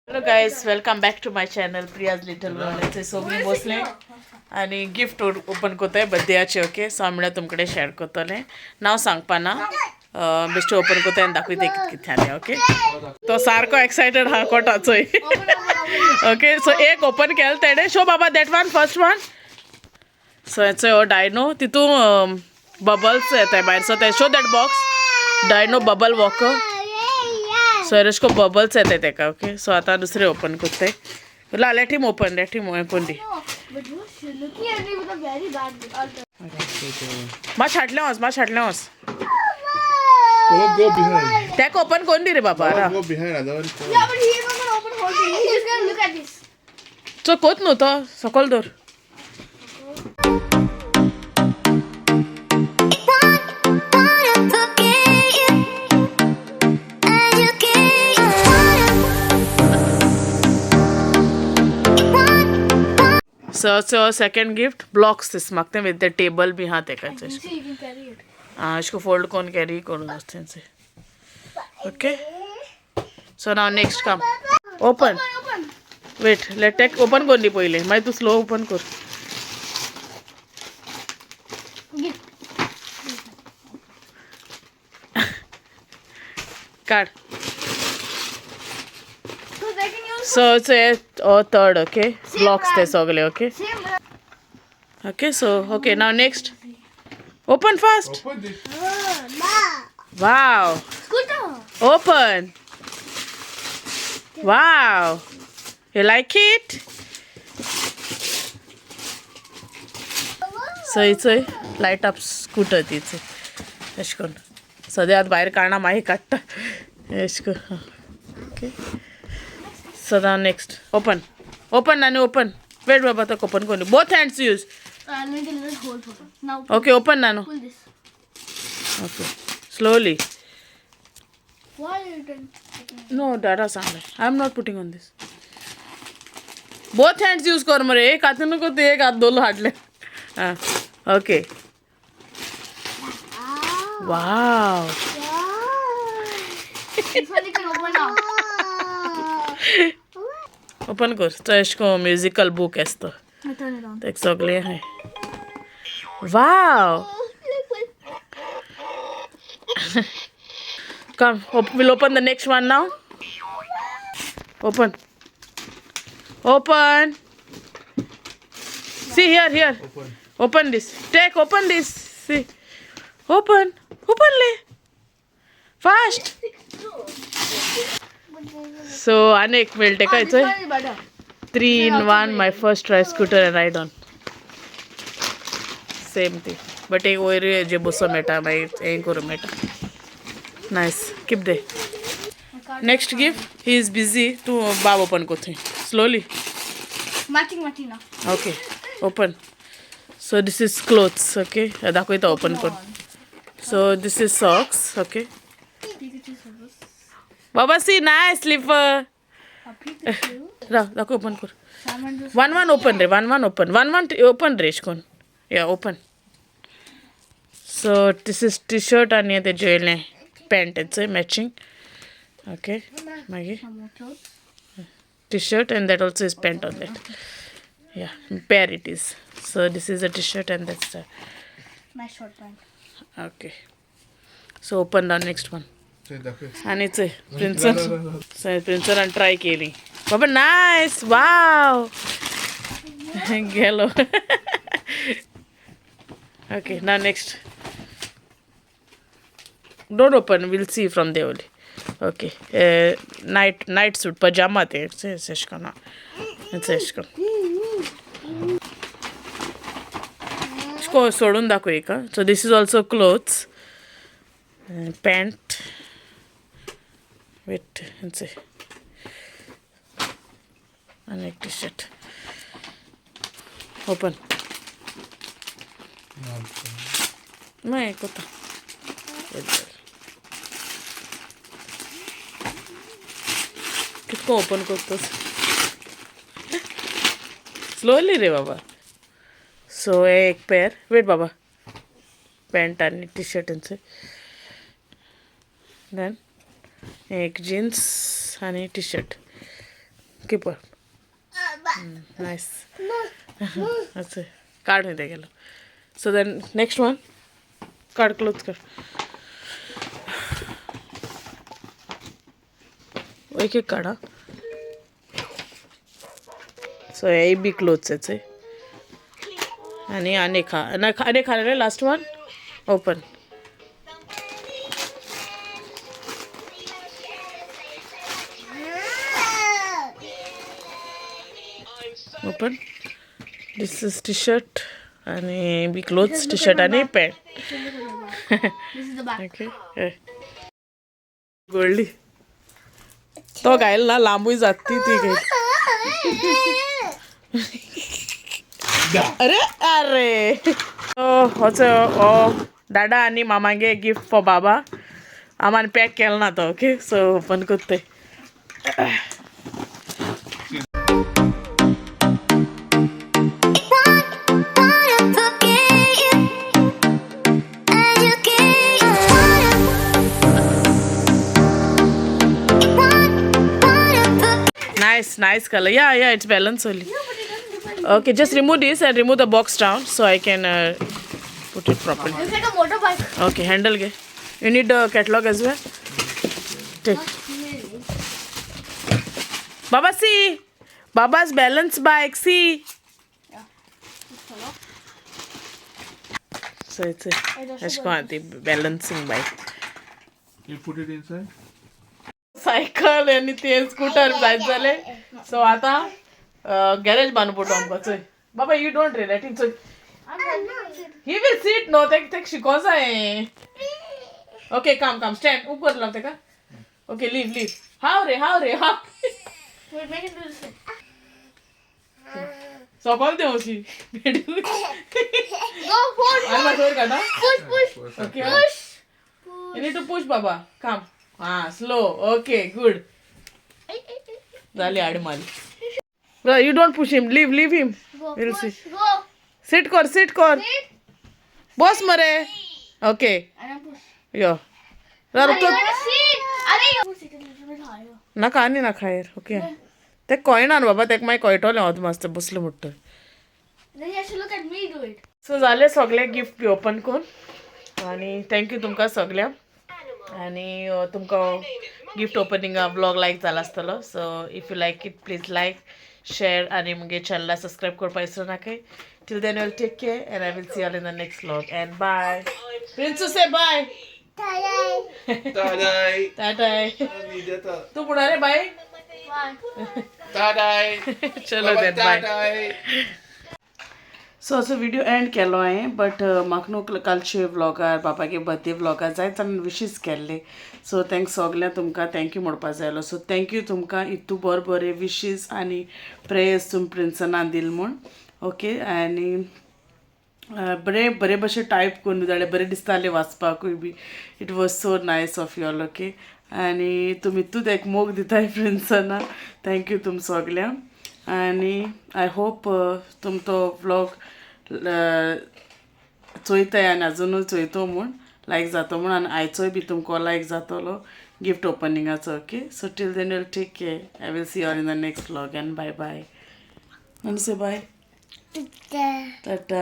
Hello guys, welcome back to my channel Priya's little world. सगळीं बसले आनी gift open करताय बर्थडेयाचे. ओके, सो हांव म्हळ्यार तुमकडे शेअर करतलें. नांव सांगपा ना, बेश्टें ओपन करताय आनी दाखयता कितें कितें जालें. ओके, तो सारको एक्सायटेड आहा कोटाचोय. ओके, सो एक ओपन केलें तेणें. शो बाबा that one, first one. So हेचो हो डायनो, तितून बबल्स येताय भायर. सो ते show that box, dino bubble walker. So अशें बबल्स येताय तेका. ओके, सो आतां दुसरें ओपन करताय. ला, let him open, let him open the. But you're looking at me with a very bad look. मातशें हाडलें वच, मातशें हाडलें वच. Go, go behind. तेका ओपन करून दी रे बाबा. Go, रा go behind. I don't want. Yeah, but he's not gonna open whole thing. He's just gonna look at this. चो कोत न्हू तो सकयल दवर. So so second gift blocks this म्हाका तें विथ the table B आहा तेका. You see, you can carry it. आं, अशें फोल्ड करून कॅरी करून आसता. Okay, so now next come open. Open, open. Wait, let take open करून दी पयलीं, मागीर तूं स्लो ओपन कर. Gift. काड. So they can use so हो थर्ड. ओके, ब्लॉक्स ते सगळे. Okay. Same brand. Okay, so okay, now next open fast. Open this. Wow. Scooter. Open. Wow, you like it? So it's light up scooter तिचे. अशें करून सद्या आतां भायर काडना, मागीर काडटा अशें करून. Okay, so now next open. Open नानी, ओपन. वेट बाबा, तो ओपन करून both hands use. I'll make a little hole for it. Now okay, open Nanu. Pull this. Okay, slowly. Why are you doing? No, Dada सांगलें, I am not putting on this. Both hands use कर मरे. एक हातीन नको, ते एक हात दोलो हाडले. आं, okay. Wow. This one you can open now. Open कर. तो अशें करून म्युजिकल बूक आसता. I turn it on. ते सगळे आहाय. Wow. Come, we'll open the next one now. Open. Open. See here, here. Open. Open this. Take, open this. See. Open. Open le. Fast. So, अनेक मेळटे Ah, काय? this one is better. 3 in 1, my first try scooter and ride on. Same thing. But एक वयर जे बसो मेळटा, मागीर हें करूं मेळटा. Nice. Keep they. Next gift, he is busy. तूं बाब ओपन कर थंय. Slowly. Matching, matching now. Okay, open. So this is clothes, okay. दाखयता ओपन करून. So this is socks, okay. Pikachu slippers. Baba, see, nice slipper. A Pikachu. राव, दाखव open कर. Salmon. One one open रे, one one open, one one open रे. करून या open. So this is T shirt आनी तेजें वयलें पॅन्ट तेचें मॅचिंग. ओके, मागीर Some more clothes. T-shirt and that also is pant on that. Yeah, pair it is. So this is a T-shirt and that's the Nice short pant. Okay, so open the next one. ते दाखव. आणि चय प्रिन्सन, प्रिन्सनान try केली बाबा. Nice, वाव. गेलो. Okay, now next. Don't open, we'll see from there only. Okay, night suit, pajama ते अशें करून, अशें करून सोडून दाखव एक. So this is also clothes, pant with आनी एक टी शर्ट. ओपन. मागीर कोता. कितको ओपन करतोस? स्लोली रे बाबा. सो एक पेर, वेट बाबा, पॅन्ट आनी टी शर्ट. देन एक जीन्स आनी T shirt. Keep up. Nice. अशें काड न्ही तेगेलो. सो then next one काड, क्लोज कर. एक एक काडा. सो हे बी क्लोथ्स आनी आनी एक हा, आनी एक हा, last one open. Open. This is T-shirt आणि बी क्लोथ्स, टी शर्ट आणि pant. This is the back. Okay, Goldie तो घायल ना, लांबूय जात ती ती घायल. अरे अरे, होचो हो दादा आनी मामागे गिफ्ट फॉर बाबा. आमान पॅक केलो ना तो. ओके, सो ओपन करते. Nice, nice color. Yeah, it's balanced only. Okay, just remove this and remove the box down so I can put it properly. Looks like a motorbike. Okay, handle ge. You need the catalog as well. Take. Baba, see. Baba's balance bike. See. So it's a अशें balancing bike. You put it inside? Cycle आनी ते scooter जायत जाले. So आतां garage बांदून पडलो आमकां. चोय बाबा, you don't relating. चोय, he will sit no. तेक तेक शिको जाय. ओके, काम काम स्टँड उब कर लाव तेका. Okay, leave leave. हाव रे, हाव रे, हाव. Wait, make it do this. सोकोल Devshi. Go, push, आनी मातसो वयर काडटा. Push, push, okay, push. You need to push, Baba. Come. Ah, slow. Okay, good. झाली आडमाली. You don't push him. Leave, leave him. Go, We'll push, see. Go. Sit कर, sit कर. Sit. बस मरे. Okay. And then push. यो. Are you gonna sit? Are you? Sit a little bit higher. नाका आनी नाका हेर. Okay. ते कळना न्हू बाबा, तेका मागीर कळटलें अदमास ते बसलो म्हणटा. Then you have to look at me do it. So जाले सगळे गिफ्ट बी ओपन करून आनी thank you तुमकां सगळ्यांक. आनी तुमकां गिफ्ट ओपनिंगा व्लॉग लायक जाला आसतलो. So if you like it, please like, share आनी मुगे चॅनला सबस्क्रायब करपा विसरू नाकाय. Till then, will take care and I will see all in the next vlog. And bye. Prinsu, say bye. Taday! Tata. तूं म्हणा रे बाय. Bye. Taday! चलो then, bye. Taday! So असो video end केलो हांवें, बट म्हाका न्हू कालचे व्लॉगार बाबागे बर्थडे व्लॉगार जायत जाण विशीस केल्ले. सो thanks सगळ्या तुमकां thank you म्हणपा जाय आसलो. सो thank you तुमकां इतू बरे बरे विशीस आनी प्रेयर्स तुमी प्रिन्सना दिल म्हूण. ओके, आनी बरे बरे भशेन टायप करून जाल्यार बरें दिसतालें वाचपाकूय बी. It was so nice of you all. Okay, आनी तुमी इतूच एक मोग दिताय प्रिन्सना. Thank you तुम सगल्यांक. आनी I hope तुम तो व्लॉग चोयताय आनी अजुनूय चोयतो म्हूण लायक जातो म्हूण. आनी आयचोय बी तुमकां लायक जातलो gift ओपनिंगाचो. Okay, so till then, will take care. I will see all in the next vlog and bye bye. आनी से बाय. टाटा.